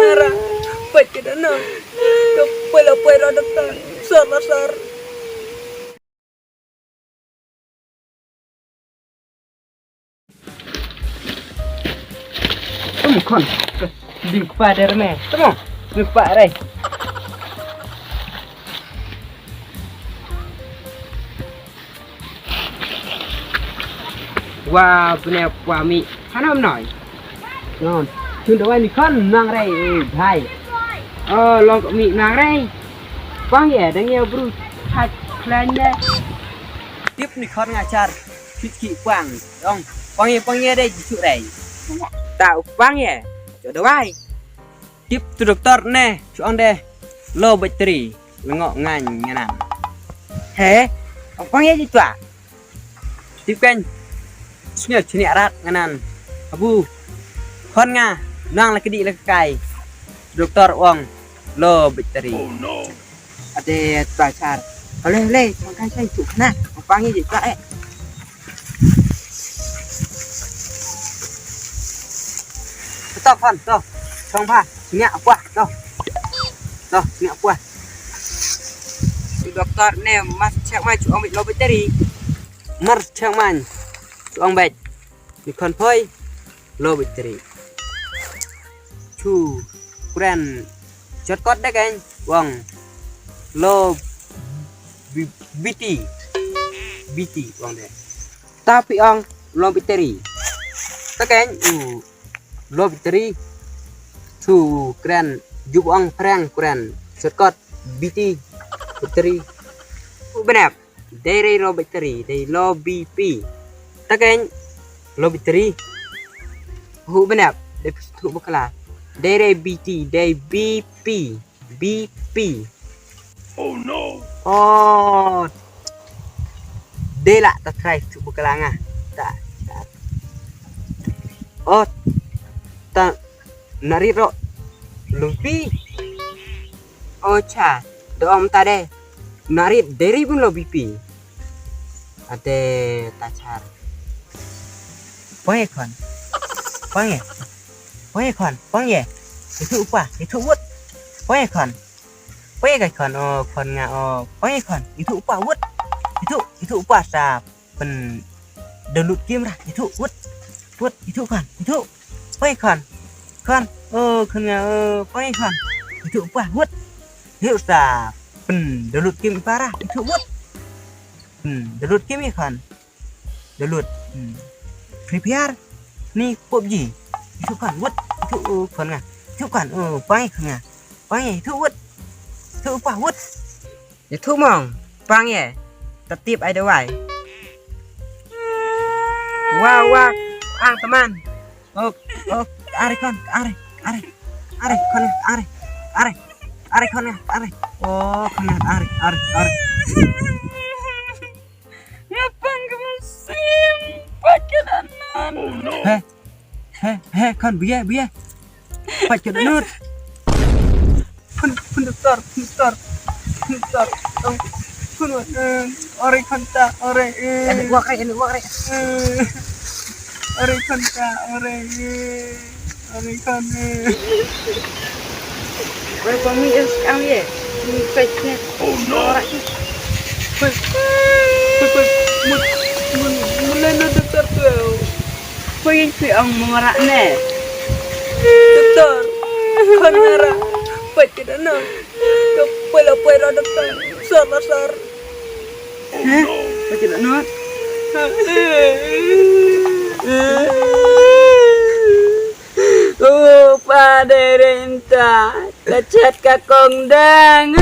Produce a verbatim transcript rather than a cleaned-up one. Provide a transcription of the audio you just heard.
Ra, peit ki da nang. Ka poi la poi ra doktor. Sor la sor. Tum khon. Ding kpa der me. Tamo. Me pa re. Wa bne wa mi. Hanam noi. Non. Chun dawai ni khon nang rei, eh, bhai. Oh, long mi nang rei. Pang ye, dang ye bru. Hat klan ye. Tip ni khon nga char. Khit ki pang. Dong. Pang ye, pang ye dei jitu rei. Ta pang ye. Cho dawai. Tip tu doktor ne, chuang de. Low battery, lengo ngan nganan. He, ong pang ye ji tua. Tip kan. Sngel chini arat nganan. Abu. Khon nga, nang la kedi la kai. Doktor ong low battery. Ade tua char. Ole ole, makan sai tu kena. Ong pang ye ji tua eh. To khon to. Chong pha. Nya pwa to. To nya pwa. Tu doktor ne mas check mai chuang bit low battery. Mar check man chuang bit. Ni khon phoi low battery. Chu kren. Chot kot de kan. Wang low B- BT. BT wang de. Tapi ong low battery. Taken u low battery. Chu kren jup ong prank kren. Shortcut BT battery. U benep. Dei rei low battery, dei low BP. Taken low battery. U benep. Dei thu bakla. Dei rei BT, dei BP. BP. Oh no. Oh. Dei la ta try tu bakla nga. Ta. Oh. Ta nari ro. Lumpi. Oh cha. Dom ta de. Nari deri bun lo BP. Ate ta char. Poi khon. Poi. Poi khon. Poi. Itu upa. Itu wut. Poi khon. Poi kai khon, oh, khon nga, oh, poi khon. Itu upa wut. Itu, itu upa sa pen download game ra. Itu wut. Wut, itu khon. Itu. Poi khon. Khon. Oh, khon nga, oh, poi khon. Itu upa wut. Itu sa pen download game para. Itu wut. Hmm, download game ya khon. Download. Hmm. Free Fire. Ni PUBG. Itu kan wut. Itu, uh, kan nga. Itu kan, uh, pang kan nga. Pang itu wut. Itu apa wut. Itu mong. Pang ye. Tatip ai dawai. Wah, wah. Ang teman. Oh, oh, are kan, are, are. Are kan, are, are. Are kan, are. Oh, kan, are, are, are. Ngapang ka musim pakai danan. He, he, he, kan biya, biya. Pakai danan. Pun, pun doktor, pun doktor, pun doktor. Pun, eh, ore kanta, ore, eh. Ini gua kre, ini gua kre. Eh, ore kanta, ore, eh. Ani kan eh. Wei pami es ang ye. Ni pek ne. Oh no. Ora ki. Pek. Pek pek. Mut mut mut leno doktor tu. Pek yang pek ang mengara ne. Doktor. Kan ngara. Pek kita no. Ke pela pela doktor. Sar sar. Hah? Pek kita no. Oh, pa dei rynta, ka chet ka kong dang.